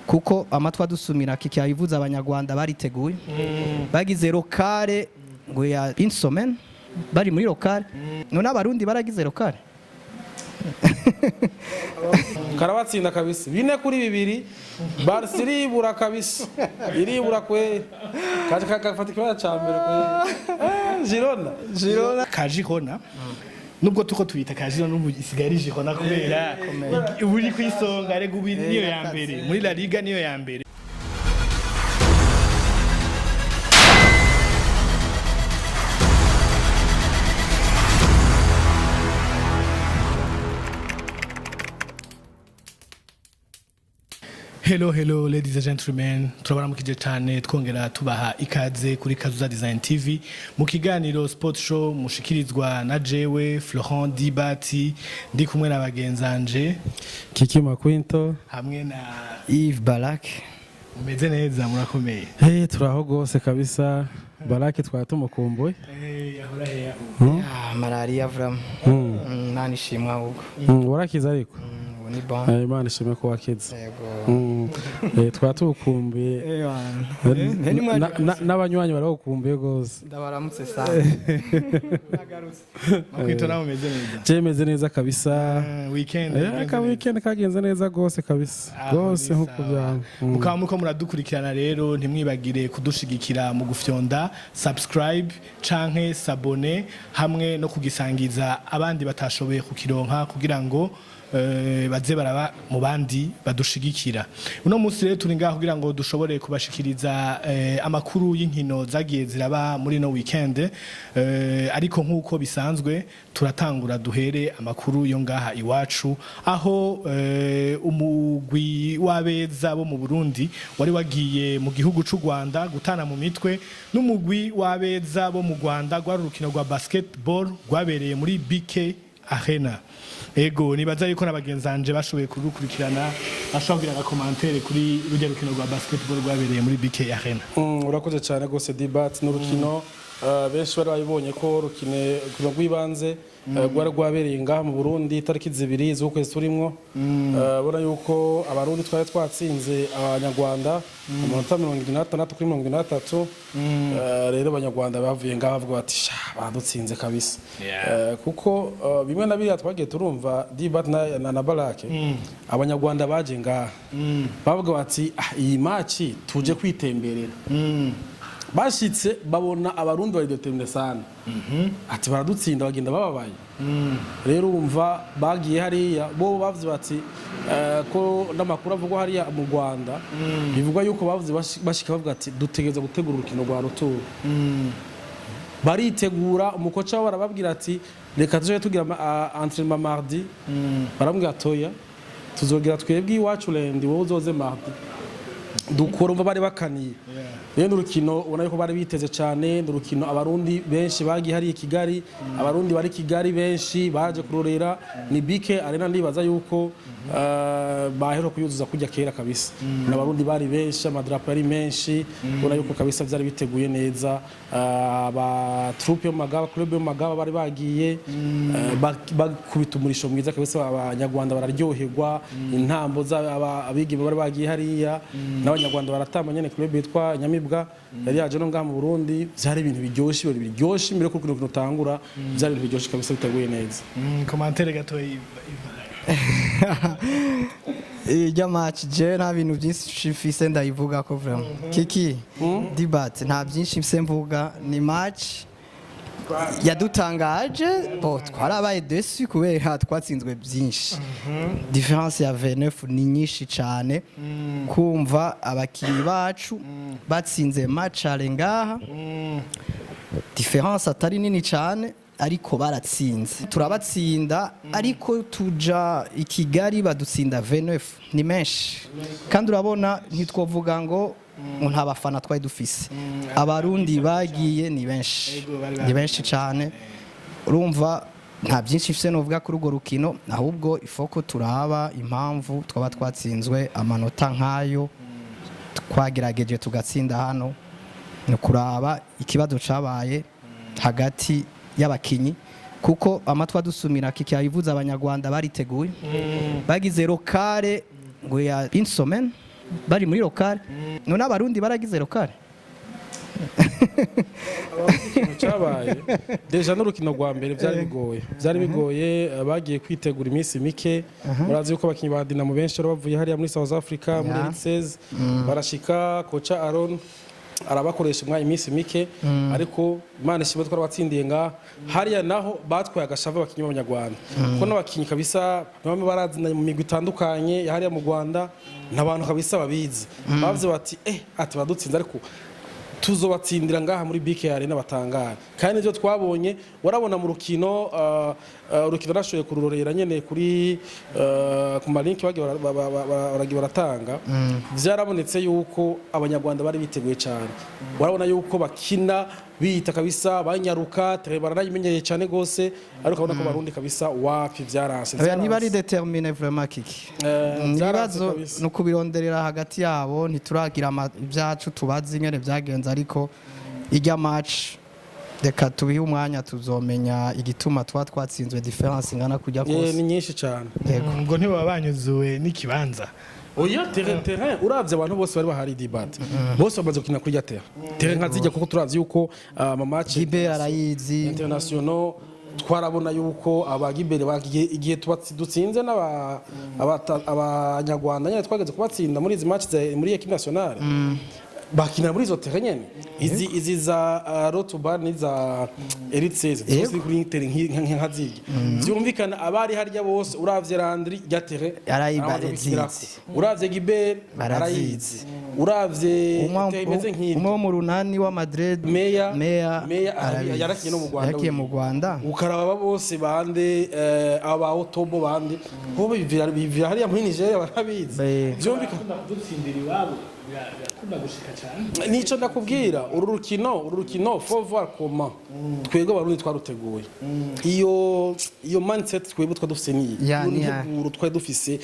Kuko amatwi adusumira kiki yabivuze, Abanyarwanda bariteguye, bagize rocade ngo ya une semaine bari muri rocade. None Abarundi baragize rocade? Karabatsinda kabisa, 4-2. Barca iribura kabisa, iribura kwe, kaje kagafata ikibanza ca mbere kwe. Girona. Girona. Ka Girona, nubwo tuko tuyita ka Girona, n'ubu isigaye ari Girona kubera ubu iri ku isonga. Rega ubu niyo ya mbere muri La Liga, niyo ya mbere. Hello, hello, ladies and gentlemen, turabaramukije cyane, twongera tubaha ikaze kuri Kazuza Design TV mu kiganiro Sport Show mushikirizwa na jewe Florent Dibati, ndi kumwe na bagenzanje Kiki Makwinto hamwe na Yves Barak. Mumeze neza? Murakomeye? Hey, turaho gose kabisa. Barake twari tumukumbuye. Eh, yahora heya? Ah, malaria vraiment. Nani shimwa ahubwo. Warakize ariko? Ubu ni bon. Imana ishimwe ko wakize. Yego. Twari tugukumbuye. N'abanywanyi baragukumbuye gose. Ndabaramutse sana. Makwinto, nawe umeze neza? Je meze neza kabisa. Weekend yagenze Aka neza? weekend kagenze neza gose kabisa. Aho Gose ni nkuko sawa. byanga. Mukaba muriko muradukurikirana rero, ntimwibagire kudushigikira mu gufyonda subscribe canke s'abonner, hamwe no kugisangiza abandi batashoboye kukironka, kugira ngo baze baraba mu bandi badushigikira. Uno munsi rero turi ngaho kugira ngo dushobore kubashikiriza amakuru y'inkino zagiye ziraba muri no weekend, ariko nk'uko bisanzwe turatangura duhere amakuru yo ngaha iwacu, aho umugwi w'abeza bo mu Burundi wari wagiye mu gihugu c'u Rwanda gutana mu mitwe n'umugwi w'abeza bo mu Rwanda. Rwari urukino rwa basketball rwabereye muri BK Arena. Ego, nibaza yuko na bagenzanje bashoboye kurukurikirana, bashobora kugira agacommentaire kuri rujya rukino rwa basketball rwabereye muri BK Arena. Urakoze cyane rwose Dibat. N'urukino benshi bari babibonye ko rukino rw'ibanze rwari rwabereye ngaha mu Burundi itariki 2 z'ukwezi turimwo. Ubona yuko Abarundi twari twatsinze Abanyarwanda amanota 76-73. Rero Abanyarwanda bavuye ngaha bavuga bati: "Sha, badutsinze kabisa." Kuko bimwe na biriya twagiye turumva, Dibat na Barake, Abanyarwanda baje ngaha bavuga bati: "Ah, iyi match tuje kwitemberera." Bashitse babona Abarundi bari déterminés sana, ati baradutsinda, bagenda bababaye. Rero urumva bagiye hariya bo bavuze bati ko n'amakuru avugwa hariya mu Rwanda, bivugwa yuko bavuze bashika bavuga ati: "Dutegereza gutegura urukino rwa retour." Baritegura, umukoca wabo arababwira ati: "Reka tuje tugira entraînement mardi." Baramubwira: "Toya, tuzogira twebwe iwacu lundi, wowe uzoze mardi." Dukora, umva bari bakaniye. Rero n'urukino ubona yuko bari biteze cyane, ni urukino Abarundi benshi bagiye hariya i Kigali. Abarundi bari Kigali benshi baje kurorera. Ni BK Arena, ndibaza yuko baheruka kuyuzuza kujya kera kabisa. N'Abarundi bari benshi, amadarapo yari menshi. Ubona yuko kabisa byari biteguye neza. Aba troupe yo mu Magaba, club yo mu Magaba bari bagiye bakubita umurisho mwiza kabisa, Abanyarwanda bararyoherwa. Intambo z'abigeme bari bagiye hariya n'Abanyarwanda baratamba nyene. Club yitwa Nyamibwa yari yaje no ngaha mu Burundi. Byari ibintu biryoshye, ibintu biryoshye mbere ko urukino rutangura. Byari ibintu biryoshye kabisa, biteguye neza. Commentaire gato. Irya match je nta bintu byinshi mfise ndayivuga ko vraiment. Kiki Dibat, nta byinshi mfise mvuga. Ni match yadutangaje bo, twarabaye déçus kubera twatsinzwe byinshi. Différence ya 29 ni nyinshi cyane. Kumva abakinnyi bacu batsinze match aller ngaha, différence atari nini cyane, ariko baratsinze, turabatsinda, ariko tuja i Kigali badutsinda 29, ni menshi. Kandi urabona ntitwovuga ngo nta bafana twari dufise. Abarundi bagiye ni benshi, ni benshi cyane. Urumva nta byinshi mfise novuga kuri urwo rukino, ahubwo ifoko turaba impamvu twaba twatsinzwe amanota nk'ayo twagerageje tugatsinda hano. Ni ukuraba ikibazo cabaye hagati y'abakinyi, kuko amatwi adusumira kiki yabivuze, Abanyarwanda bariteguye, bagize rocade ngo ya une semaine bari muri locale. None Abarundi baragize locale? Ikintu cyabaye déjà n'urukino rwa mbere byari bigoye, bagiye kwitegura iminsi mike. Murazi yuko abakinnyi ba Dinamo benshi bari bavuye hariya muri South Africa muri Elite, barashika, coach Aaron arabakoresha umwanya iminsi mike. Ariko Imana ishimwe, twarabatsindiye ngaha. Hariya naho batwaye agashava abakinnyi b'Abanyarwanda, kuko n'abakinnyi kabisa bamwe barazinanye mu migwi itandukanye ya hariya mu Rwanda, n'abantu kabisa babizi. Bavuze bati ati badutsinze, ariko tuzobatsindira ngaha muri BK Arena batangara. Kandi nivyo twabonye. Warabona mu rukino, urukino nashoboye kururorera nyene kuri ku malinki bagiye baragiye baratanga, vyarabonetse yuko Abanyarwanda bari biteguye cyane. Warabona yuko bakina biyita kabisa, banyaruka tere, baranayimenyereye cyane gose. Ariko urabona ko Barundi kabisa wapi, vyaranse. Oya, ntibari déterminé vraiment, kiki. Vyaranse Ibibazo kabisa. ni ukubironderera hagati yabo. Ntituragira ibyacu tubazi ingene byagenze, ariko ijya match reka tubihe umwanya, tuzomenya igituma tuba twatsinzwe différence ingana kujya kose. Ni nyinshi cyane. Yego. Ngo ntibaba banyuzuwe n'ikibanza? Oya, terrain uravye abantu bose bari bahari, dibat bose bamaze gukina kuri terrain nka zijya, kuko turazi yuko ama match Gibert arayizi. international, twarabona yuko abagibere bagiye igihe dutsinze Abanyarwanda nyene, twageze kubatsinda muri izi match muri équipe nationale, bakina muri izo terrain nyene, izi za Rotuba n'iza Elite 16 zose ziri kuri terrain nka zirya. Vyumvikana abari harya bose, uravye Landry rya terrain aramaze gukinirako. Uravye Gibert Barazizi. arayizi, uravye terrain imeze nk'irya. Umwe wo mu Runani wa Madrid. Meya. Meya. Meya arabizi. Yarakinye no mu Rwanda. Yarakinye mu Rwanda. Ukaraba bose bande, aba Otobo bande bo bivira hariya muri Nigeria, barabizi. Vyumvikana. Kudutsindira iwabo birakunda gushika cyane. Nico ndakubwira, uru rukino faut voir comment twebwe Abarundi twaruteguye. Iyo mindset twebwe twa dufise niyi Ya, iyo ni ya. nteguro twari dufise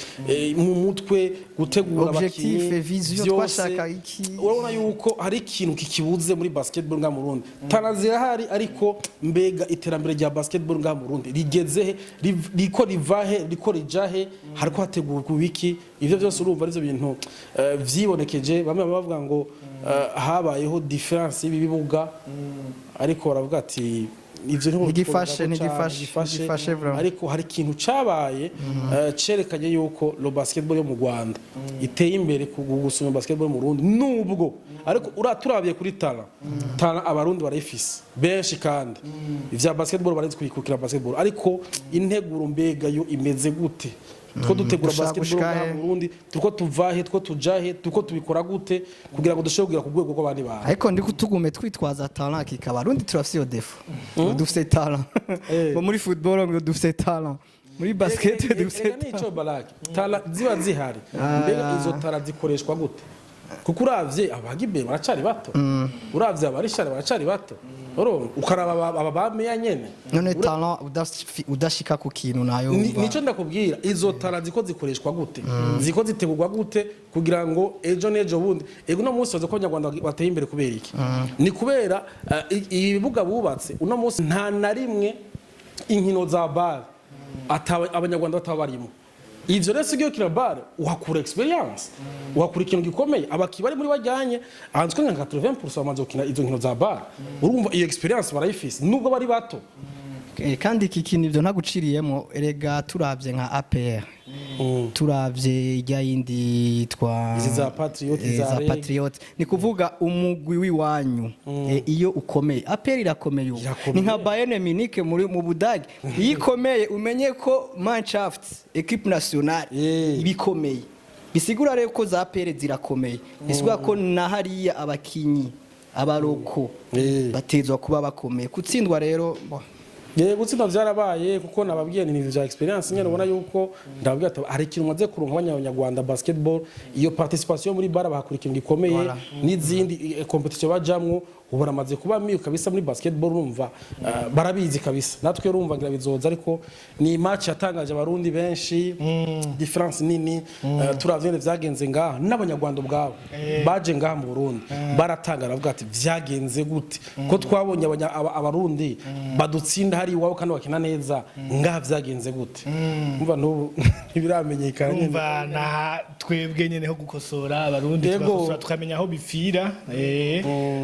mu mutwe, gutegura Objectif, abakinyi, vision, vyose. Twashaka iki? Urabona yuko hari ikintu kikibuze muri basketball nga mu Burundi. Talent zirahari, ariko mbega iterambere rya basketball nga mu Burundi rigeze he? Riko riva he? Riko rija he? Hariko hategurwa ibiki? Ivyo byose urumva arivyo bintu vyibonekeje. Bamwe baba bavuga ngo habayeho différence y'ibibuga, ariko baravuga ati ivyo Ntigifashe, ntiwobikorerako cane, ntigifashe, ntigifashe. Ntigifashe vraiment. Ariko hari ikintu cabaye cerekanye yuko lo basketball yo mu Rwanda iteye imbere ku gusoma basketball mu Burundi nubwo. Ariko turabiye kuri talent, Abarundi barayifise benshi, kandi ivya basketball barazi kwikukira basketball. Ariko integuro mbega yo imeze gute? Two dutegura Dushaka basketball gushika ngaha he? mu Burundi, turiko tuvahe, two tujahe, turiko tubikora gute kugira ngo dushobore kugera ku rwego rw'abandi bantu? Ariko ndi tugume twitwaza talent kikaba Abarundi turafise iyo défaut, ngo dufise talent. Ngo muri football ngo dufise talent, muri basket dufise. Erega nico barake, talent ziba zihari, mbega izo talent zikoreshwa gute? Kuko uravye abagibe baracari bato, uravye abarishari baracari bato. Urumva, ukaraba aba bameya nyene. None talent udashika ku kintu nayo Nico ndakubwira, izo talent ziko zikoreshwa gute, ziko zitegurwa gute kugira ngo ejo n'ejo bundi? Ego, uno munsi bazi ko Abanyarwanda bateye imbere. Kubera iki? Ni kubera ibibuga bubatse. Uno munsi nta na rimwe inkino za BAL Abanyarwanda bataba barimo. Ivyo rero si kina BAL uhakura expérience, uhakura ikintu gikomeye. Abakinnyi bari muri bajyanye ahanzwe nka 80% bamaze gukina izo nkino za BAL. Urumva iyo expérience barayifise nubwo bari bato. Kandi iki kintu ibyo ntaguciriyemo, erega turavye nka APR, turavye ijya yindi yitwa Izi za Patriot, za za Reg. Patriot, ni kuvuga umugwi w'iwanyu iyo ukomeye, APR irakomeye ubu. Irakomeye. Ni nka Bayern Munich muri mu Budage, iyo ikomeye umenye ko Mannschaft, équipe nationale, ibikomeye. Bisigura rero ko za APR zirakomeye, bisigura ko na hariya abakinyi abaroko batezwa kuba bakomeye. Gutsindwa rero bo. Yego, gutsinda vyarabaye, kuko nababwiye ni ibintu vya expérience nyene. Ubona yuko ndababwiye ati hari ikintu maze kuronka abanyarwanda basketball, iyo participation muri BAL bahakura ikintu gikomeye. Voilà. N'izindi compétition bajamwo, ubu baramaze kuba miyo kabisa muri basketball. Urumva barabizi kabisa. Natwe urumva ngira bizoza, ariko ni match yatangaje Abarundi benshi, différence nini. Turavye ingene vyagenze ngaha, n'Abanyarwanda ubwabo baje ngaha mu Burundi baratangara, bavuga ati vyagenze gute ko twabonye Abarundi badutsinda? hari iwabo kandi bakina neza, ngaha vyagenze gute? Umva, n'ubu ntibiramenyekana nyene. Urumva na twebwe nyene ho gukosora Abarundi, tugakosora tukamenya aho bipfira,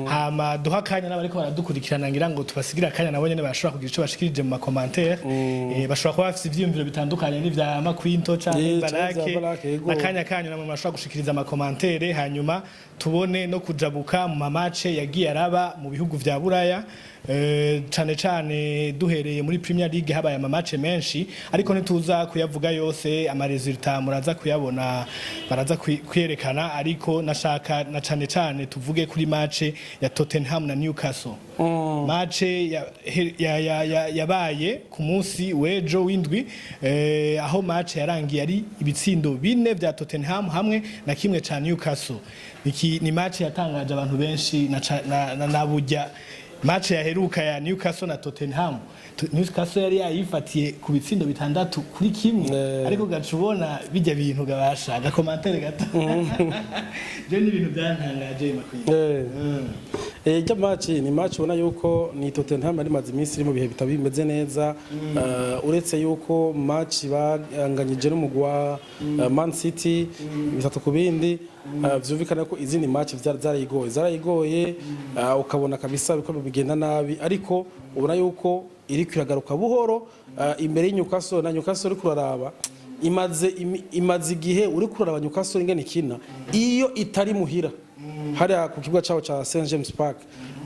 hama duha akanya n'abariko baradukurikirana, ngira ngo tubasigira akanya nabo nyene bashobora kugira ico bashikirije mu ma commentaires. Bashobora kuba bafise ivyiyumviro bitandukanye n'ivya Makwinto canke Canke vya Barake. Barake, yego. Akanya kanyu namwe murashobora gushikiriza ama commentaires, hanyuma tubone no kujabuka mu ma matchs yagiye araba mu bihugu vya Buraya, cane cane duhereye muri Premier League. Habaye ama matchs menshi, ariko ntituza kuyavuga yose, ama résultats muraza kuyabona, baraza kwiyerekana. Ariko nashaka na cane cane tuvuge kuri match ya Tottenham na Newcastle, match yabaye ku munsi w'ejo w'indwi, aho match yarangiye ari ibitsindo 4 vya Tottenham hamwe na kimwe ca Newcastle. Iki ni match yatangaje abantu benshi na burya match yaheruka ya Newcastle na Tottenham, Newcastle yari yayifatiye ku bitsindo 6-1. Ariko gaca ubona bijya bintu gabasha aga commentaire gato, je ni ibintu byantangaje makwiye. Ijya match ni match ubona yuko ni Tottenham yari imaze iminsi iri mu bihe bitaba bimeze neza, uretse yuko match banganyije n'umugwi wa Man City 3 ku bindi, vyumvikana ko izindi match zarayigoye, ukabona kabisa biko bigenda nabi, ariko ubona yuko iri kwiragaruka buhoro imbere y'Newcastle. Na Newcastle uri kuraraba imaze igihe, uri kuraraba Newcastle ingene ikina iyo itari muhira hariya ku kibuga cyabo cya St James Park,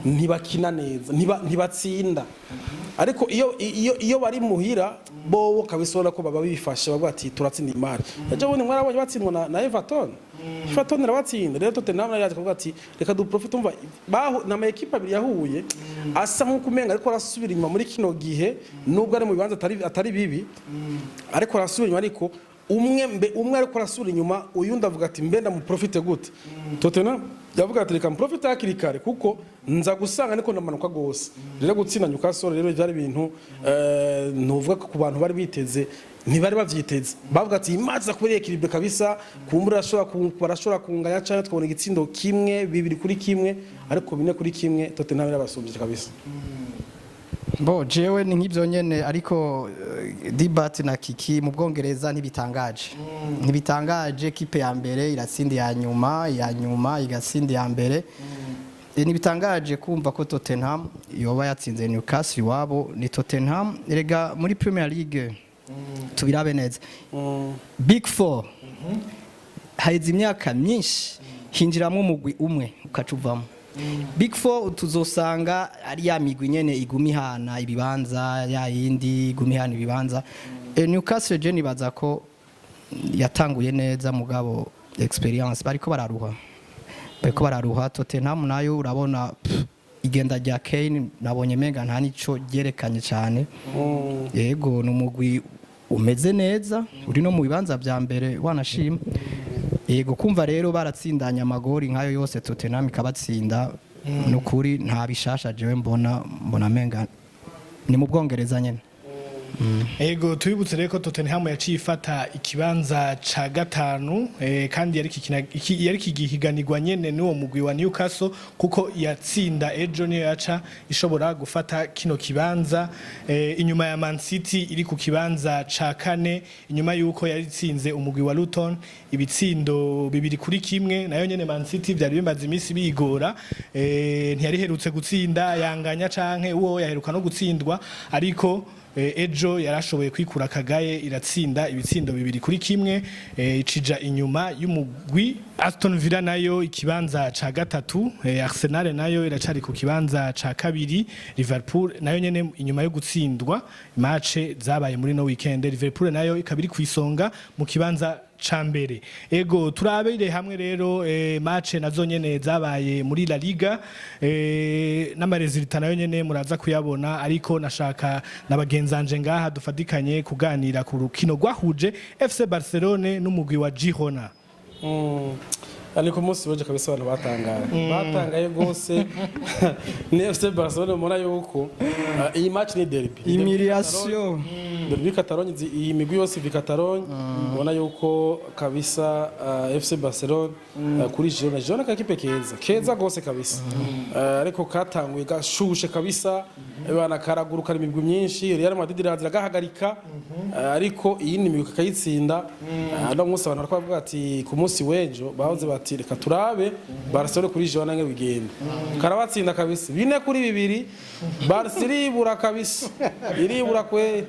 ntibakina neza, ntibatsinda. Ariko iyo bari muhira bobo kabisa ubona ko baba bifashe, bavuga ati turatsinda imari. Ejo bundi mwarabonye batsindwa na Everton, Everton irabatsinda. Rero Tottenham nayo yaje kuvuga ati reka du profite. Umva, bahu na ama équipes abiri yahuye asa nk'uko umenga ariko arasubira inyuma muri kino gihe, nubwo ari mu bibanza atari bibi, ariko arasubira inyuma. Ariko umwe mbe umwe ariko arasubira inyuma, uyundi avuga ati mbe ndamu profite gute? Tottenham yavuga ati reka mprofite hakiri kare kuko nza gusanga niko ndamanuka gose. Rero gutsinda Newcastle rero byari ibintu ntuvuga ko ku bantu bari biteze, ntibari bavyiteze. Bavuga ati imazi za kubera équilibre kabisa, kumbura barashobora kunganya cyane tukabona igitsindo kimwe, 2-1, ariko 4-1 Tottenham irabasumbye kabisa. Bo jewe ni nk'ibyo nyene, ariko Dibat na Kiki, mu Bwongereza ntibitangaje. Kipe ya mbere iratsinda ya nyuma, ya nyuma igatsinda ya mbere. Ntibitangaje kumva ko Tottenham yoba yatsinze Newcastle iwabo. Ni Tottenham erega muri Premier League, tubirabe neza, Big Four haheze imyaka myinshi hinjiramo umugwi umwe ukaca uvamo. Big Four tuzosanga ari ya migwi nyene iguma ihana ibibanza, ya yindi iguma ihana ibibanza. Newcastle je nibaza ko yatanguye neza, mugabo expérience, bariko bararuha. Tottenham nayo urabona, pff, igenda rya Kane nabonye menga nta nico ryerekanye cyane. Yego, ni umugwi umeze neza, uri no mu bibanza vya mbere wanashima. Yego, kumva rero baratsindanye amagori nkayo yose, Tottenham ikabatsinda, nukuri nta bishasha jewe mbona menga ni mu Bwongereza nyene. Ego, tubibutse rero ko Tottenham yaciye ifata ikibanza ca gatanu, kandi yari kigihiganirwa nyene n'uwo mugwi wa Newcastle, kuko yatsinda ejo niyo yaca ishobora gufata kino kibanza, inyuma ya Man City iri ku kibanza ca kane, inyuma yuko yari itsinze umugwi wa Luton ibitsindo 2-1. Nayo nyene Man City vyari bimaze iminsi bigora, ntiyari herutse gutsinda, yanganya canke uwo yaheruka no gutsindwa, ariko ejo yarashoboye kwikura kagaye iratsinda ibitsindo 2-1, icija inyuma y'umugwi Aston Villa nayo ikibanza ca gatatu, Arsenal nayo iracari ku kibanza ca kabiri, Liverpool nayo nyene inyuma yo gutsindwa match zabaye muri no weekend, Liverpool nayo ikaba iri kwisonga mu kibanza ca mbere. Ego, turabire hamwe rero match nazo nyene zabaye muri La Liga, n'ama résultats nayo nyene muraza kuyabona, ariko nashaka na bagenzanje ngaha dufatikanye kuganira ku rukino rwahuje FC Barcelone n'umugwi wa Girona. Ariko umunsi w'ejo kabisa abantu batangaye rwose. Ni FC Barcelone, mubona yuko iyi match ni derby. Humiliation. Derby Catalogne, iyi migwi yose ivi Catalogne, ubona yuko kabisa FC Barcelona kuri Girona. Girona ka équipe keza keza gose kabisa. Ariko katanguye gashushe kabisa, bana karaguruka imigwi myinshi. Real Madrid iraza iragahagarika, ariko iyindi migwi kakayitsinda. No munsi abantu bariko bavuga ati ku munsi w'ejo bahoze bati reka turabe Barcelona kuri Girona nge bigenda, karabatsinda kabisa 4-2. Barca iribura kabisa, iribura kwe,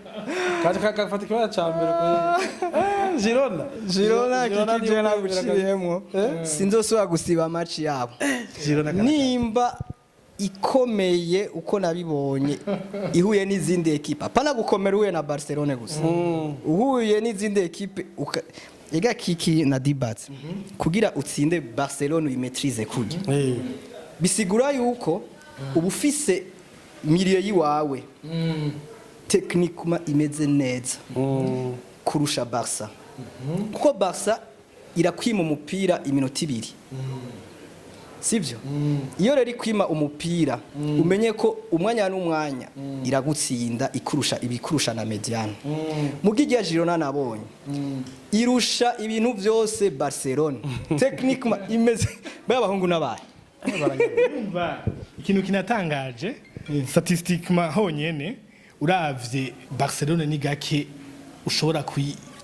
kaje kagafata ikibanza ca mbere kwe. Girona. Girona. Girona Kiki, je niyo naguciyemwo, sinzosubira gusiba match yabo. Girona Nimba ikomeye uko nabibonye ihuye n'izindi ekipa, apana gukomera uhuye na Barcelone gusa, uhuye n'izindi ekipe ega Kiki na Dibat, kugira utsinde Barcelone uyimaîtrise kurya, bisigura yuko uba ufise milieu yiwawe techniquement imeze neza kurusha Barca, kuko Barca irakwima umupira iminota 2, sibyo? Iyo rero ikwima umupira, umenye ko umwanya n'umwanya iragutsinda, ikurusha ibikurusha na médiane. Muga irya Girona nabonye irusha ibintu byose Barcelona techniquement imeze b'abahungu n'abaye. Urumva ikintu kinatangaje, statistiquement honyene uravye Barcelona ni gake ushobora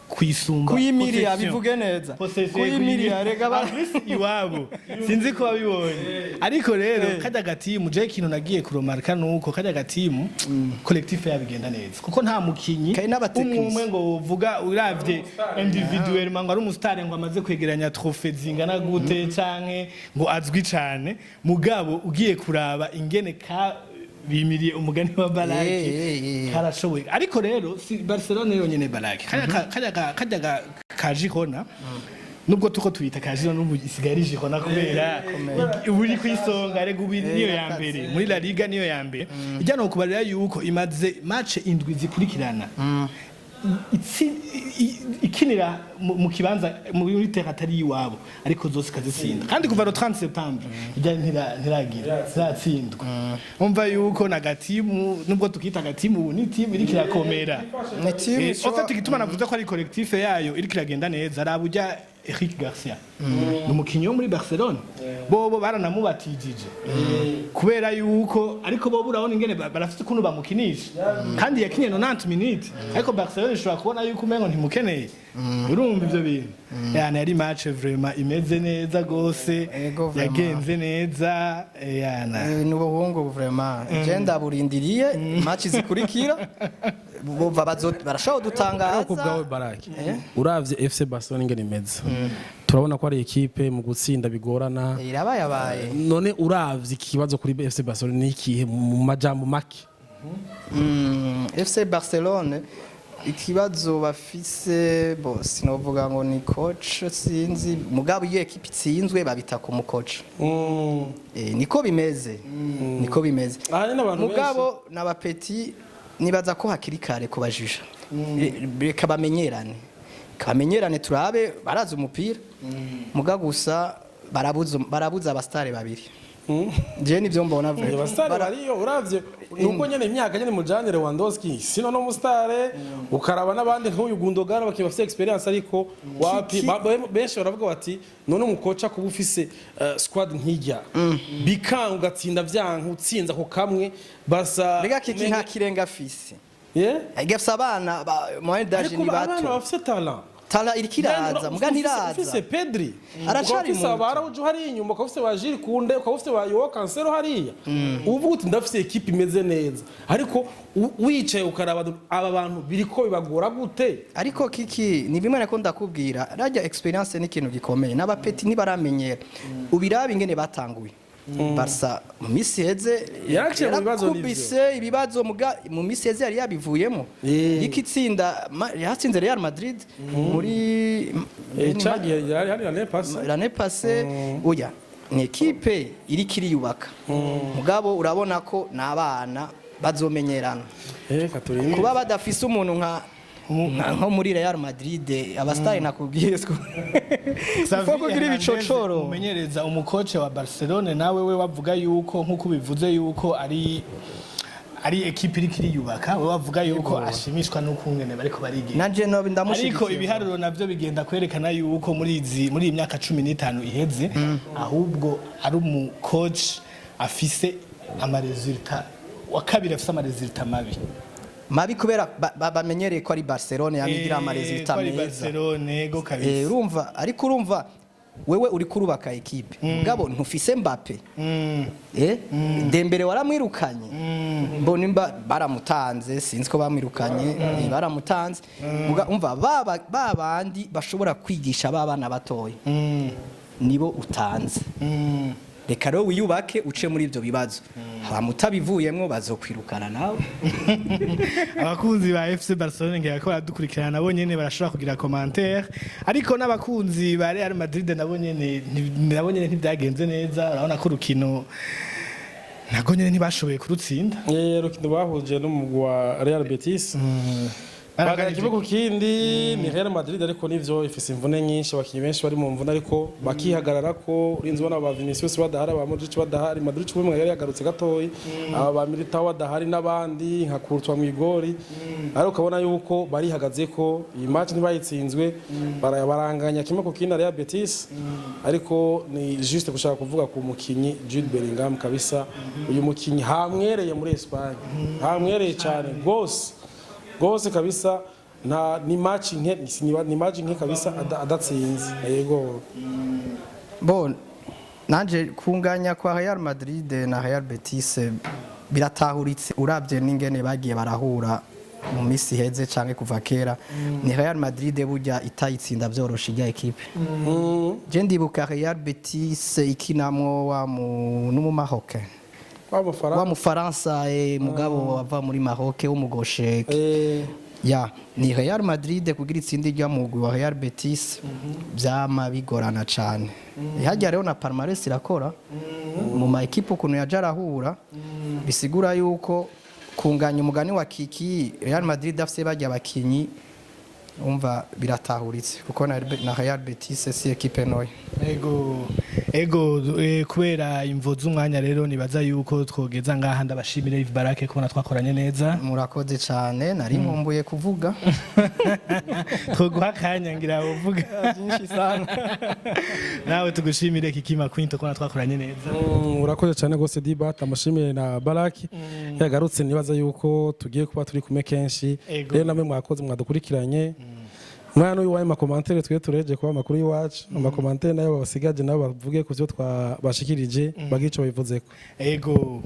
kuyisumba Kuyimiriya, possession. Bivuge neza. Possession, Kuyimiriya, rega En plus, iwabo sinzi ko wabibonye, ariko rero kajya gatimu, je ikintu nagiye kuremarqua nuko kajya gatimu collectif yabigenda neza, kuko nta mukinyi Kari n'abatekinisiye. umwe umwe ngo wovuga uravye individuellement ngo ari umusitari, ngo amaze kwegeranya trophée zingana gute, canke ngo azwi cane. Mugabo ugiye kuraba ingene ka bimiriye, umugani wa Baraki, karashoboye. Ariko rero si Barcelona yonyene, Baraki, kajya ka Girona, nubwo tuko tuyita ka Girona, n'ubu isigaye ari Girona kubera ubu iri kwisonga. Rega ubu niyo ya mbere muri La Liga, niyo ya mbere ijya no kubarira yuko imaze match indwi zikurikirana ikinira mu kibanza muri terrain atari iwabo, ariko zose ikazitsinda. Kandi kuva le 30 septembre ijya ntiragira ntiratsindwa. Umva yuko na gatimu, nubwo tukita gatimu, ubu ni timu iriko irakomera. Ni timu En fait, igituma navuze ko ari collectif yayo iriko iragenda neza, araba ujya Eric Garcia, ni umukinyi wo muri Barcelona, bobo baranamubatijije kubera yuko, ariko bobo urabona ingene barafite ukuntu bamukinisha, kandi yakinye 90 minutes, ariko Barcelona ishobora kubona yuko umengo ntimukeneye. Urumva ivyo bintu yani yari match vraiment imeze neza gose. Ego, vraiment. Yagenze neza, yana. Ni ubuhungu vraiment, je ndaburindiriye match zikurikira, bumva barashobora Ariko ku bwawe dutangaza. Baraki, uravye FC Barcelona ingene imeze, turabona ko ari ekipe mu gutsinda bigorana. Irabayabaye. None uravye ikibazo kuri FC Barcelona ni ikihe mu majambo make? FC Barcelone ikibazo bafise, bo sinovuga ngo ni coach, sinzi, mugabo iyo ekipe itsinzwe babita ku mukoci. Niko bimeze, niko bimeze. Aha ni n'abantu Mugabo n'abapetits nibaza ko hakiri kare kubajija. Reka bamenyerane, reka bamenyerane, turabe barazi umupira. Muga gusa barabuza abastare babiri, je nivyo mbona vraiment. Abasitari bariyo, uravye nuko nyene imyaka nyene mujanye Lewandowski sino no musitare, ukaraba n'abandi nk'uyu Gundogan, abakinyi bafite expérience, ariko wapi. Benshi baravuga bati none umukoca kuba ufise squad nk'ijya bikanga ugatsinda vyanka utsinza ako kamwe basa. Rega Kiki nta kirenga afise. Yeah? Gafise abana ba moyenne d'âge Ariko ni abana bato. bafise talent. Talent iriko iraza, muga ntiraza. Ufise Pedri, Aracari ukaba ufise muto. ba Araujo hariya inyuma, ukaba ufise ba Jules Koundé, ukaba ufise ba Joao Cancelo hariya, uvuga uti ndafise ekipe imeze neza, ariko wicaye ukaraba aba bantu biriko bibagora gute? Ariko Kiki, ni bimwe nako ndakubwira, rajya expérience ni ikintu gikomeye, n'abapetits ntibaramenyera. Ubirabe ingene batanguye Barca mu misi heze. Yaraciye mu bibazo nivyo. Yarakubise ibibazo, muga mu misi heze yari yabivuyemo. Ikitsinda yatsinze Real Madrid muri Cagiye yari hari l'année passée. L'année passée. Oya, ni ekipe iriko iriyubaka, mugabo urabona ko n'abana bazomenyerana. Katurinde. Kuba badafise umuntu nka nko muri Real Madrid, abastari nakubwiye sko Xavi ifo kugira Hernandez, ibicocoro. Umumenyereza, umukoce wa Barcelone, nawe we wavuga yuko nkuko bivuze yuko ari Ari ekipe iriko iriyubaka, we bavuga yuko ashimishwa n'ukungene bariko barigira. Nanje no ndamushigikiye. Ariko ibiharuro navyo bigenda kwerekana yuko muri iyi myaka 15 iheze, ahubwo ari umu coach afise ama résultats wa kabiri afise ama résultats mabi. Mabi kubera bamenyereye ko ari Barcelone yamigira ama résultats Ko ari meza. Barcelone go kabisa. Urumva, ariko urumva wewe uri kurubaka ekipe, mugabo ntufise Mbappe. Dembele waramwirukanye, mbona imba baramutanze, sinzi ko bamwirukanye, baramutanze. Umva baba babandi bashobora kwigisha babana batoya nibo utanze. Reka rero wiyubake, uce muri ibyo bibazo, hama utabivuyemwo bazokwirukana nawe. Abakunzi ba FC Barcelone ngira ko baradukurikirana, nabo nyene barashobora kugira commentaire, ariko n'abakunzi ba Real Madrid nabo nyene ntibyagenze neza. Urabona ko urukino nabwo nyene ntibashoboye kurutsinda. Urukino bahuje n'umugwi wa Real Betis bagana kimwe ku kindi. Ni Real Madrid, ariko nivyo ifise imvune nyinshi, abakinyi benshi bari mu mvune, ariko bakihagarara ko urinze ubona ba Vinicius badahari, ba Modric badahari. Modric umwe yari yagarutse gatoyi, aba ba Militao badahari n'abandi nka Courtois mu igori, ariko ukabona yuko barihagaze ko iyi match ntibayitsinzwe, baranganya kimwe ku kindi na Real Betis. Ariko ni juste gushaka kuvuga ku mukinyi Jude Bellingham kabisa. Uyu mukinyi hamwereye muri Espagne, hamwereye cyane gose gose kabisa. Nta ni match nke, ni match nke kabisa adatsinze, yego. Bon, nanje kunganya kwa Real Madrid na Real Betis biratahuritse, urabye n'ingene bagiye barahura mu misi iheze canke kuva kera. Ni Real Madrid burya itayitsinda vyoroshe ijya ekipe. Je ndibuka Real Betis ikinamwo wa mu n'umu Maroc wa Mufaransa. Wa Mufaransa, mugabo wava muri Maroc w'umugoshe. Ya, ni Real Madrid kugira itsinde rya mugwi wa Real Betis vyama bigorana cane. Hajya rero na palmarès irakora mu ma ekipe ukuntu yaje arahura, bisigura yuko kunganya umugani wa Kiki, Real Madrid afise bajya abakinyi, umva biratahuritse kuko na Real Betis si ekipe ntoya. Ego, kubera imvo z'umwanya rero nibaza yuko twogeza ngaha. Ndabashimire Yves Barake kubona twakoranye neza. Murakoze cane, nari nkumbuye kuvuga. Twoguha akanya ngira uvuga byinshi sana. Nawe tugushimire Kikima Quinto kubona twakoranye neza. Urakoze cyane rwose Dibat, amashimire na Baraki yagarutse, nibaza yuko tugiye kuba turi kumwe kenshi. Rero namwe mwakoze mwadukurikiranye. Mwana n'uyu wayo ma commentaires, twe tureje kuba amakuru y'iwacu, ama commentaires nayo babasigaje nabo bavuge ku byo twabashikirije, bagire ico babivuzeko. Ego.